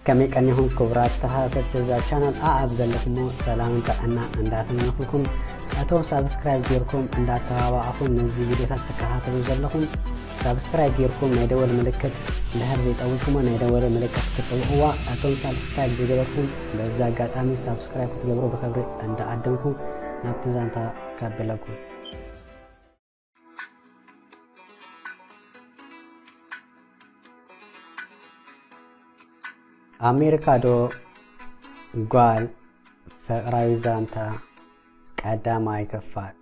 ከመይ ቀኒኹም ክቡራት ተኸታተልቲ እዛ ቻናል? ኣኣብ ዘለኹሞ ሰላምን ጥዕና እንዳተመነኹልኩም፣ እቶም ሳብስክራይብ ጌርኩም እንዳተባባዕኹም ነዚ ቪድዮታት ትከታተሉ ዘለኹም፣ ሳብስክራይብ ጌርኩም ናይ ደወል ምልክት እንድሕር ዘይጠውልኩሞ ናይ ደወል ምልክት ክትጥውቕዋ፣ እቶም ሳብስክራይብ ዘይገበርኩም በዚ ኣጋጣሚ ሳብስክራይብ ክትገብሩ ብኽብሪ እንዳዓደምኩ ናብቲ ዛንታ ከብለኩም። ኣሜሪካ ዶ ጓል? ፍቕራዊ ዛንታ ቀዳማይ ክፋል።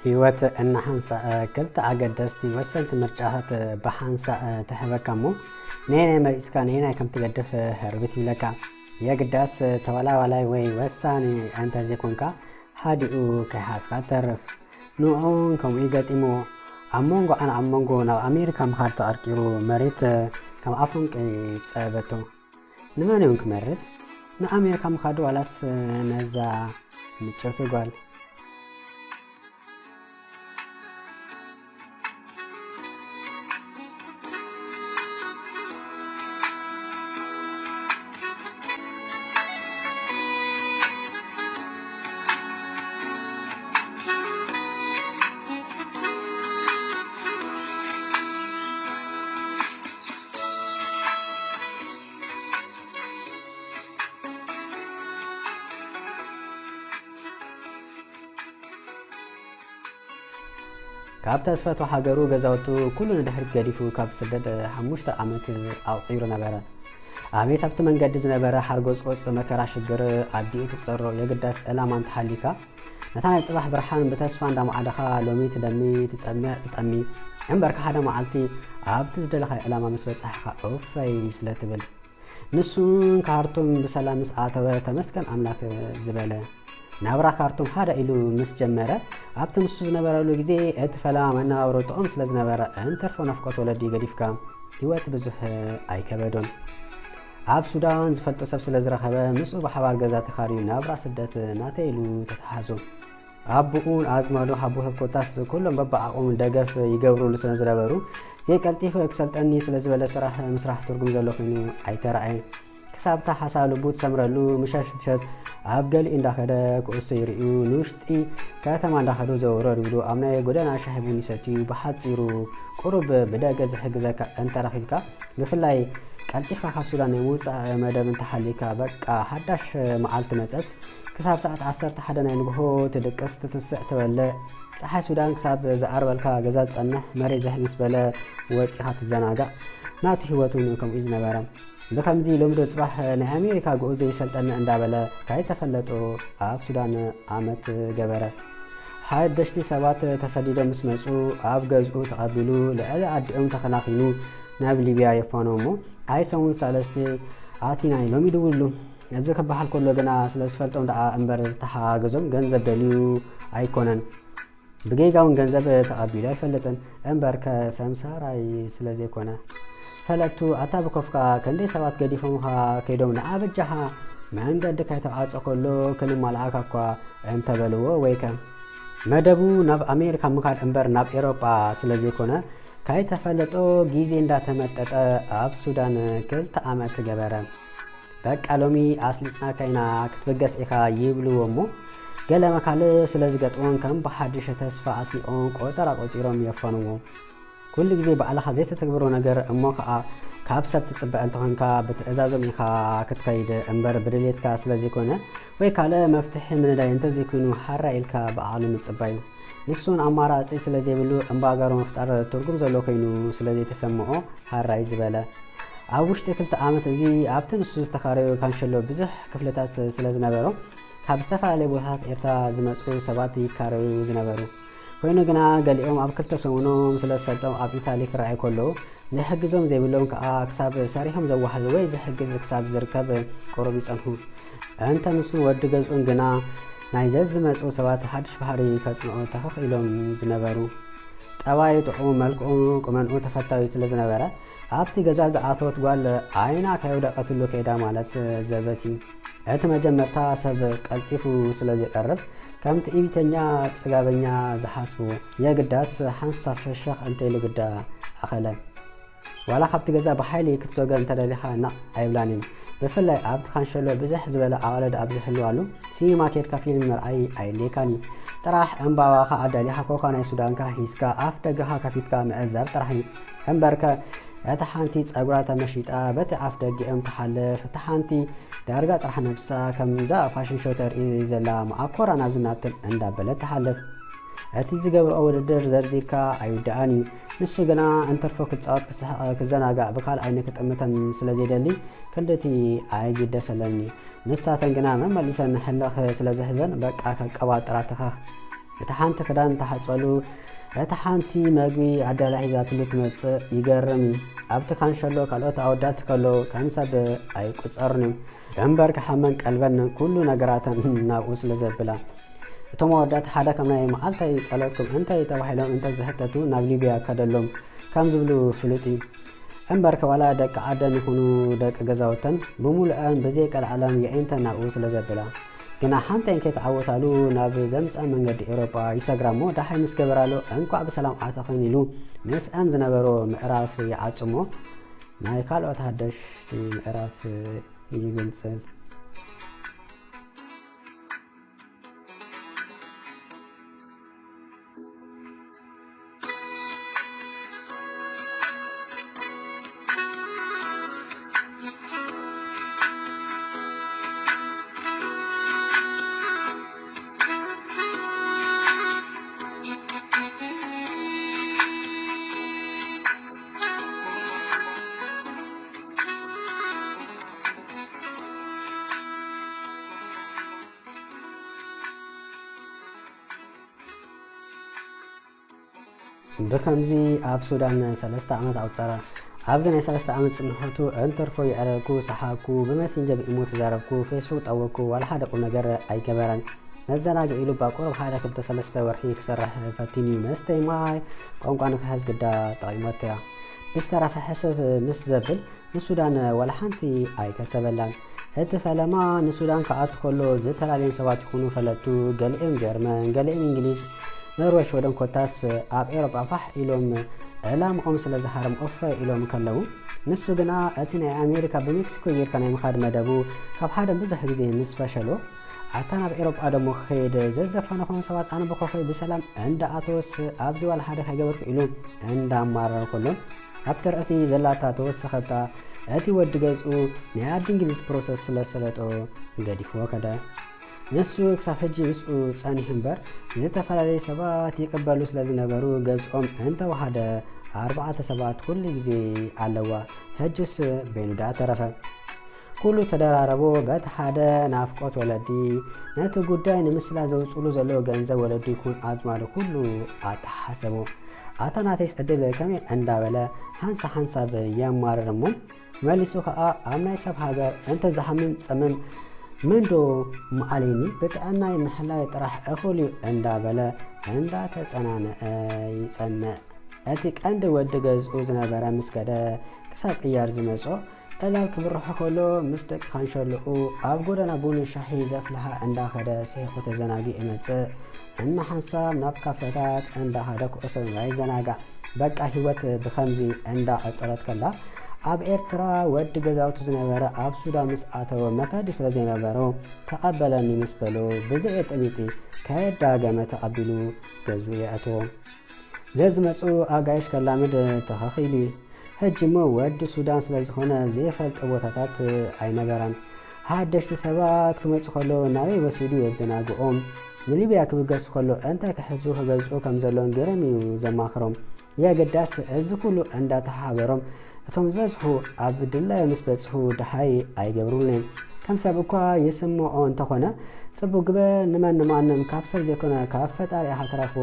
ህይወት እናሓንሳእ ክልተ ኣገደስቲ ወሰንቲ ምርጫታት ብሓንሳእ ትህበካ እሞ፣ ነየናይ መሪጽካ ነየናይ ከም ትገድፍ ህርብት ይብለካ። የግዳስ ተወላዋላይ ወይ ወሳኒ እንተ ዘይኮንካ፣ ሃዲኡ ከይሓዝካ ትተርፍ። ንዕኡን ከምኡ እዩ ገጢምዎ። ኣብ መንጎኣን ኣብ መንጎ ናብ ኣሜሪካ ምኻድ ተቐርቂሩ፣ መሬት ከም ኣፎንቂ ጸበቶ። ንመን እውን ክመርጽ? ንኣሜሪካ ምኻዱ ዋላስ ነዛ ምጭርቲ ጓል? ካብ ተስፈቱ ሃገሩ፣ ገዛውቱ፣ ኩሉ ንድሕሪት ገዲፉ ካብ ስደድ ሓሙሽተ ዓመት ኣቑጺሩ ነበረ። ኣቤት ኣብቲ መንገዲ ዝነበረ ሓርጎጽጎጽ፣ መከራ፣ ሽግር ኣዲኡ ትቁጸሮ። የግዳስ ዕላማ እንተሃሊካ፣ ነታ ናይ ጽባሕ ብርሃን ብተስፋ እንዳማዕደኻ፣ ሎሚ ትደሚ፣ ትጸምእ፣ ትጠሚ፣ እምበርካ ሓደ መዓልቲ ኣብቲ ዝደለኻዮ ዕላማ ምስ በጻሕኻ ኡፈይ ስለ ትብል። ንሱን ካርቱም ብሰላም ምስ ኣተወ ተመስገን ኣምላክ ዝበለ። ናብራ ካርቱም ሓደ ኢሉ ምስ ጀመረ፣ ኣብቲ ንሱ ዝነበረሉ ግዜ እቲ ፈለማ መነባብሮ ጥዑም ስለ ዝነበረ፣ እንትርፎ ናፍቆት ወለዲ ገዲፍካ ህይወት ብዙሕ ኣይከበዶን። ኣብ ሱዳን ዝፈልጦ ሰብ ስለ ዝረኸበ፣ ምስኡ ብሓባር ገዛ ተኻርዩ ናብራ ስደት ናተይ ኢሉ ተተሓዞ። ኣቦኡን ኣዝማዱ ሓቦታት ኮታስ ኩሎም በብዓቕሞም ደገፍ ይገብሩሉ ስለ ዝነበሩ፣ ዘይቀልጢፈ ክሰልጠኒ ስለ ዝበለ ስራሕ ምስራሕ ትርጉም ዘሎ ኮይኑ ኣይተረኣየን። ክሳብ እታ ሓሳብ ልቡ ትሰምረሉ፣ ምሸት ምሸት ኣብ ገሊኡ እንዳኸደ ኩዕሶ ይርእዩ፣ ንውሽጢ ከተማ እንዳኸዱ ዘወር ይብሉ፣ ኣብ ናይ ጎደና ሻሂ ቡን ይሰትዩ። ብሓጺሩ፣ ቁሩብ ብደገ ዝሕግዘካ እንተረኺብካ፣ ብፍላይ ቀልጢፍካ ካብ ሱዳን ናይ ምውጻእ መደብ እንተሃልዩካ፣ በቃ፣ ሓዳሽ መዓልቲ መጸት። ክሳብ ሰዓት ዓሰርተ ሓደ ናይ ንግሆ ትድቅስ፣ ትትስዕ፣ ትበልዕ። ጸሓይ ሱዳን ክሳብ ዝዓርበልካ ገዛ ትጸንሕ፣ መሬት ዝሕል ምስ በለ ወጺኻ ትዘናጋዕ። ናቱ ህይወት እውን ከምኡ እዩ ዝነበረ። ብኸምዚ፣ ሎሚ ዶ ጽባሕ ናይ ኣሜሪካ ግኡዝ ዘይሰልጠኒ እንዳበለ፣ ካይተፈለጦ ኣብ ሱዳን ዓመት ገበረ። ሓደሽቲ ሰባት ተሰዲዶም ምስ መጹ፣ ኣብ ገዝኡ ተቐቢሉ፣ ልዕሊ ኣዲኦም ተኸናኺኑ ናብ ሊብያ የፋንዎ እሞ፣ ኣይ ሰሙን ሳለስቲ ኣቲና ኢሎም ይድውሉ። እዚ ክበሃል ከሎ ግና፣ ስለ ዝፈልጦም ደኣ እምበር ዝተሓጋገዞም ገንዘብ ደልዩ ኣይኮነን። ብጌጋ እውን ገንዘብ ተቐቢሉ ኣይፈልጥን፣ እምበርከ ሰምሳራይ ስለ ዘይኮነ። ፈለጥቱ፣ ኣታ ብኮፍካ ክንደይ ሰባት ገዲፎምኻ ከይዶም፣ ንዓ በጃኻ መንገዲ ካይተዓጾ ከሎ ክንማልኣካ እኳ እንተበልዎ፣ ወይከ። መደቡ ናብ ኣሜሪካ ምኻድ እምበር ናብ ኤውሮጳ ስለ ዘይኮነ፣ ካይተፈለጦ ግዜ እንዳተመጠጠ ኣብ ሱዳን ክልተ ዓመት ገበረ። በቃ ሎሚ ኣስሊጥናካ ኢና፣ ክትብገስ ኢኻ ይብልዎ እሞ፣ ገለ መካልእ ስለ ዝገጥሞም ከም ብሓድሽ ተስፋ ኣስኒቖም ቆጸራ ቆጺሮም የፋንዎ። ኩሉ ግዜ ባዕልኻ ዘይተተግብሮ ነገር እሞ ኸኣ ካብ ሰብ ትጽበ እንተኾንካ ብትእዛዞም ኢኻ ክትኸይድ እምበር ብድሌትካ ስለ ዘይኮነ፣ ወይ ካልእ መፍትሒ ምንዳይ እንተዘይኮይኑ ሃራ ኢልካ ብዓቕሊ ምጽባይ እዩ። ንሱን ኣማራጺ ስለ ዘይብሉ እምባጋሮ ምፍጣር ትርጉም ዘሎ ኮይኑ ስለ ዘይተሰምዖ ሃራይ ዝበለ። ኣብ ውሽጢ ክልተ ዓመት እዚ ኣብቲ ንሱ ዝተኻረዩ ካንሸሎ ብዙሕ ክፍልታት ስለ ዝነበሮ ካብ ዝተፈላለየ ቦታታት ኤርትራ ዝመጹ ሰባት ይካረዩ ዝነበሩ። ኮይኑ ግና ገሊኦም ኣብ ክልተ ሰሙኖም ስለ ዝሰልጦም ኣብ ኢታሊ ክረኣዩ ከለዉ ዝሕግዞም ዘይብሎም ከኣ ክሳብ ሰሪሖም ዘዋህሉ ወይ ዝሕግዝ ክሳብ ዝርከብ ቁሩብ ይጸንሑ። እንተ ንሱን ወዲ ገዝኡን ግና ናይ ዘዝመጹ ሰባት ሓድሽ ባህሪ ከጽንዑ ተኸኺሎም ዝነበሩ። ጠባዩ ጥዑም፣ መልክዑ ቁመንኡ ተፈታዊ ስለ ዝነበረ ኣብቲ ገዛ ዝኣተወት ጓል ዓይና ከይወደቐትሉ ከይዳ ማለት ዘበት እዩ። እቲ መጀመርታ ሰብ ቀልጢፉ ስለ ዘይቀርብ ከም ትዕቢተኛ ጽጋበኛ ዝሓስቡ፣ የግዳስ ሓንሳብ ፈሸኽ እንተኢሉ ግዳ ኣኸለ። ዋላ ካብቲ ገዛ ብሓይሊ ክትሰጎ እንተደሊኻ ናቕ ኣይብላን እዩ። ብፍላይ ኣብቲ ካንሸሎ ብዝሕ ዝበለ ኣቓልድ ኣብ ዝህልዋሉ፣ ሲኒማ ኬድካ ፊልም ምርኣይ ኣየድልየካን እዩ። ጥራሕ ዕምባባኻ ኣዳሊኻ ኮካ ናይ ሱዳንካ ሂዝካ ኣፍ ደገኻ ከፊትካ ምዕዛብ ጥራሕ እዩ። እምበርከ እታ ሓንቲ ጸጉራ ተመሺጣ በቲ ኣፍ ደጊኦም ትሓልፍ፣ እታ ሓንቲ ዳርጋ ጥራሕ ነብሳ ከምዛ ፋሽን ሾው ተርኢ ዘላ መዓኮራ ናብዚ ናብትን እንዳበለት ትሓልፍ። እቲ ዝገብርኦ ውድድር ዘርዚርካ ኣይውዳእን እዩ። ንሱ ግና እንትርፎ ክጻወት፣ ክስሕቕ፣ ክዘናጋዕ ብካልእ ዓይኒ ክጥምተን ስለ ዘይደሊ ክንድቲ ኣይግደሰለኒ። ንሳተን ግና መመሊሰን ሕልኽ ስለ ዝሕዘን በቃ ከቀባጥራ ተኸኽ። እታ ሓንቲ ክዳን ተሓጸሉ፣ እታ ሓንቲ መግቢ ኣዳላ ሒዛትሉ ትመጽእ። ይገርም እዩ። ኣብቲ ካንሸሎ ካልኦት ኣወዳት ከለዉ ከም ሰብ ኣይቁጸርን እዮም። እምበር ክሓመን ቀልበን ኩሉ ነገራተን ናብኡ ስለ ዘብላ። እቶም ኣወዳት ሓደ ከም ናይ መዓልታዊ ጸሎትኩም እንታይ ተባሂሎም እንተ ዝሕተቱ ናብ ሊብያ ከደሎም ከም ዝብሉ ፍሉጥ እዩ። እምበርከ ዋላ ደቂ ዓደን ይኹኑ ደቂ ገዛውተን ብምሉአን ብዘይ ቀልዓለም የዒንተን ናብኡ ስለ ዘብላ። ግና ሓንተን ከይተዓወታሉ ናብ ዘምጽአን መንገዲ ኤውሮጳ ይሰግራ እሞ ደሓይ ምስ ገበራሉ እንኳዕ ብሰላም ኣተኽን ኢሉ ምስአን ዝነበሮ ምዕራፍ ይዓጽሞ ናይ ካልኦት ሓደሽቲ ምዕራፍ ይግንጽል። ብከምዚ ኣብ ሱዳን ሰለስተ ዓመት ኣቑጸረ። ኣብዚ ናይ ሰለስተ ዓመት ጽንሖቱ እንትርፎ የዕለልኩ፣ ሰሓቅኩ፣ ብመሲንጀር ብኢሞ ተዛረብኩ፣ ፌስቡክ ጠወቅኩ፣ ዋላ ሓደ ቁም ነገር ኣይገበረን። መዘናግዒ ኢሉ እባ ቁሩብ ሓደ ክልተ ሰለስተ ወርሒ ክሰርሕ ፈቲኑ እዩ። መስተይ ማይ፣ ቋንቋ ንክሕዝ ግዳ ጠቒሞቶ እያ። ብዝተረፈ ሕስብ ምስ ዘብል ንሱዳን ዋላ ሓንቲ ኣይከሰበላን። እቲ ፈለማ ንሱዳን ክኣቱ ከሎ ዝተፈላለዮም ሰባት ይኹኑ ፈለጥቱ፣ ገሊኦም ጀርመን፣ ገሊኦም እንግሊዝ፣ ኖርወይ፣ ሽወደን ኮታስ ኣብ ኤውሮጳ ፋሕ ኢሎም ዕላምኦም ስለ ዝሃረም ኦፈ ኢሎም ከለዉ፣ ንሱ ግና እቲ ናይ ኣሜሪካ ብሜክሲኮ ጌርካ ናይ ምኻድ መደቡ ካብ ሓደ ብዙሕ ግዜ ምስ ፈሸሎ፣ ኣታ ናብ ኤውሮጳ ደሞ ክኸይድ ዘዘፋነኾም ሰባት ኣነ ብኾፈይ ብሰላም እንዳ ኣተወስ ኣብዚ ዋላ ሓደ ከይገበርኩ ኢሉ እንዳማረረ ከሎ፣ ኣብቲ ርእሲ ዘላታ ተወሰኸታ እቲ ወዲ ገዝኡ ናይ ዓዲ እንግሊዝ ፕሮሰስ ስለ ሰለጦ ገዲፍዎ ከደ። ንሱ ክሳብ ሕጂ ምስኡ ጸኒሑ እምበር፣ ዝተፈላለዩ ሰባት ይቅበሉ ስለ ዝነበሩ ገዝኦም እንተወሃደ ኣርባዕተ ሰባት ኩሉ ግዜ ኣለዋ። ሕጅስ በይኑ ደኣ ተረፈ። ኩሉ ተደራረቦ። በቲ ሓደ ናፍቆት ወለዲ፣ ነቲ ጉዳይ ንምስላ ዘውጽሉ ዘለዉ ገንዘብ ወለዲ ይኹን ኣዝማዱ ኩሉ ኣተሓሰቦ። ኣታ ናተይስ ዕድል ከመይ እንዳበለ ሓንሳ ሓንሳብ የማርር እሞ፣ መሊሱ ኸኣ ኣብ ናይ ሰብ ሃገር እንተ ዝሓምም ጸምም መንዶ መኣለኒ ብጥዕናይ ምሕላይ ጥራሕ እኹል እዩ እንዳበለ እንዳተጸናንዐ ይጸንዕ። እቲ ቀንዲ ወዲ ገዝኡ ዝነበረ ምስ ከደ ክሳብ ቅያር ዝመጾ ዕላል ክብርሖ ከሎ ምስ ደቂ ካንሸሎኡ ኣብ ጎደና ቡን ሻሂ ዘፍልሓ እንዳኸደ ስሒቑ ተዘናጊዑ ይመጽእ። እናሓንሳብ ናብ ካፈታት እንዳኸደ ኩዕሶ ይዘናጋዕ። በቃ ህይወት ብኸምዚ እንዳቐጸለት ከላ ኣብ ኤርትራ ወዲ ገዛውቱ ዝነበረ ኣብ ሱዳን ምስ ኣተወ መኸዲ ስለ ዘይነበሮ ተቐበለኒ ምስ በሎ ብዘየጥሚጢ ከየዳገመ ተቐቢሉ ገዝኡ የእትዎ። ዘዝመጹ ኣጋይሽ ከላምድ ተኸኺሉ እዩ። ሕጂ እሞ ወዲ ሱዳን ስለ ዝኾነ ዘይፈልጦ ቦታታት ኣይነበረን። ሓደሽቲ ሰባት ክመጹ ከለዉ ናበይ ወሲዱ የዘናግኦም? ንሊብያ ክብገስ ከሎ እንታይ ክሕዙ ክገዝኡ ከም ዘለዎም ግርም እዩ ዘማኽሮም። የገዳስ እዚ ኩሉ እንዳተሓባበሮም እቶም ዝበዝሑ ኣብ ድላዮም ምስ በጽሑ ደሃይ ኣይገብሩሉን እዮም። ከም ሰብ እኳ ይስምዖ እንተኾነ ጽቡቅ ግበር ንመን ንማንም ካብ ሰብ ዘይኮነ ካብ ፈጣሪ ኢኻ ትረኽቦ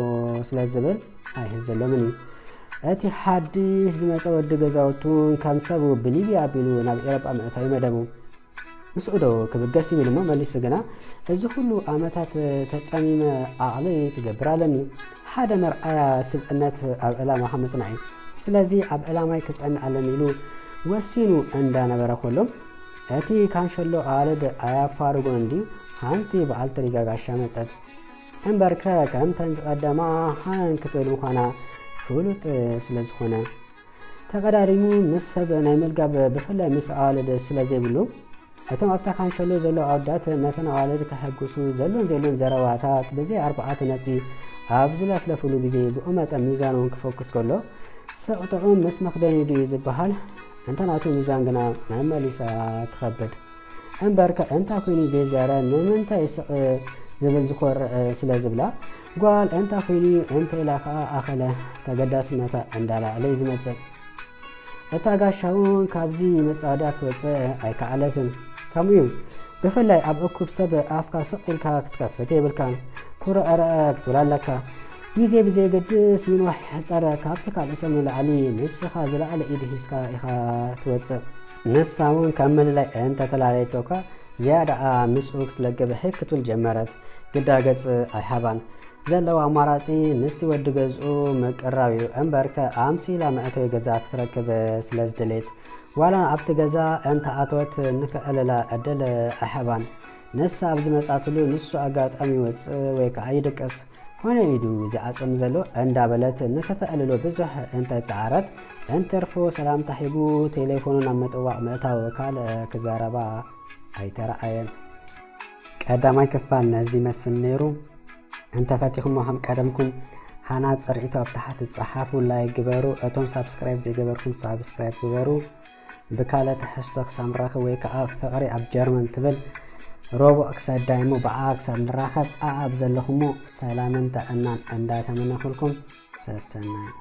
ስለ ዝብል ኣይህዘሎምን እዩ። እቲ ሓድሽ ዝመጸ ወዲ ገዛውቱ ከም ሰቡ ብሊብያ ኣቢሉ ናብ ኤውሮጳ ምእታው መደቡ። ምስኡ ዶ ክብገስ ይብል እሞ መሊሱ ግና እዚ ኩሉ ዓመታት ተጸሚመ ዓቕሊ ክገብር ኣለኒ። ሓደ መርኣያ ስብእነት ኣብ ዕላማ ምጽናዕ እዩ። ስለዚ ኣብ ዕላማይ ክጸንዕ ኣለኒ ኢሉ ወሲኑ እንዳነበረ ከሎ እቲ ካንሸሎ ኣዋልድ ኣያፋርጎን እንድዩ ሓንቲ በዓልቲ ሪጋ ጋሻ መጸት። እምበርከ ከምተን ዝቐደማ ሃን ክትብል ምዃና ፍሉጥ ስለ ዝኾነ፣ ተቐዳዲሙ ምስ ሰብ ናይ ምልጋብ፣ ብፍላይ ምስ ኣዋልድ ስለ ዘይብሉ፣ እቶም ኣብታ ካንሸሎ ዘለዉ ኣወዳት ነተን ኣዋልድ ከሐጉሱ ዘሎን ዘይሎን ዘረባታት ብዘይ ኣርባዕተ ነጥቢ ኣብ ዝለፍለፍሉ ግዜ፣ ብኡ መጠን ሚዛን እውን ክፈኩስ ከሎ፣ ስቕ ጥዑም ምስ መኽደኒ ድዩ ዝበሃል፣ እንተ ናቱ ሚዛን ግና መመሊሳ ትኸብድ። እምበርከ እንታይ ኮይኑ ዘይዛረ፣ ንምንታይ ስቕ ዝብል ዝኾርዕ ስለ ዝብላ፣ ጓል እንታይ ኮይኑ እንተ ኢላ ከኣ ኣኸለ ተገዳስነታ እንዳላዕለ እዩ ዝመጽእ። እታ ጋሻ እውን ካብዚ መጻወድያ ክትወጽእ ኣይከኣለትን። ከምኡ እዩ፣ ብፍላይ ኣብ እኩብ ሰብ ኣፍካ ስቕ ኢልካ ክትከፍት የብልካን። ኩርዕርዐ ክትብል ኣለካ። ግዜ ብዘየገድስ ይንዋሕ ይሕጸር፣ ካብቲ ካልእ ሰብ ንላዕሊ ንስኻ ዝለዓለ ኢድ ሒዝካ ኢኻ ትወጽእ። ንሳ እውን ካብ ምልላይ እንተተላለየቶካ፣ ዝያዳኣ ምስኡ ክትለግብ ሕክ ክትብል ጀመረት። ግዳ ገጽ ኣይሃባን። ዘለዎ ኣማራጺ ምስቲ ወዲ ገዝኡ ምቅራብ እዩ። እምበርከ ኣምሲላ መእተዊ ገዛ ክትረክብ ስለ ዝደለየት፣ ዋላ ኣብቲ ገዛ እንተኣተወት ንከዕልላ ዕድል ኣይሃባን። ንሳ ኣብ ዝመጻትሉ ንሱ ኣጋጣሚ ይወጽእ ወይ ከኣ ይድቅስ። ኮነ ኢዱ ዝዓጽወኒ ዘሎ እንዳበለት ንከተዕልሎ ብዙሕ እንተጸዓረት፣ እንትርፎ ሰላምታ ሂቡ ቴሌፎኑ ናብ ምጥዋቕ ምእታው ካልእ ክዛረባ ኣይተረኣየን። ቀዳማይ ክፋል ነዚ ይመስል ነይሩ። እንተፈቲኹሞ ከም ቀደምኩም ሃናጽ ርእይቶ ኣብ ታሕቲ ጸሓፉ፣ ላይክ ግበሩ። እቶም ሳብስክራይብ ዘይገበርኩም ሳብስክራይብ ግበሩ። ብካልእ ትሕዝቶ ክሳብ ንራኸብ ወይ ከዓ ፍቕሪ ኣብ ጀርመን ትብል ሮቦ ክሳብ ዳይሞ ብኣ ክሳብ ንራኸብ ኣኣብ ዘለኹሞ ሰላምን ጥዕናን እንዳተመነኹልኩም ሰሰናይ።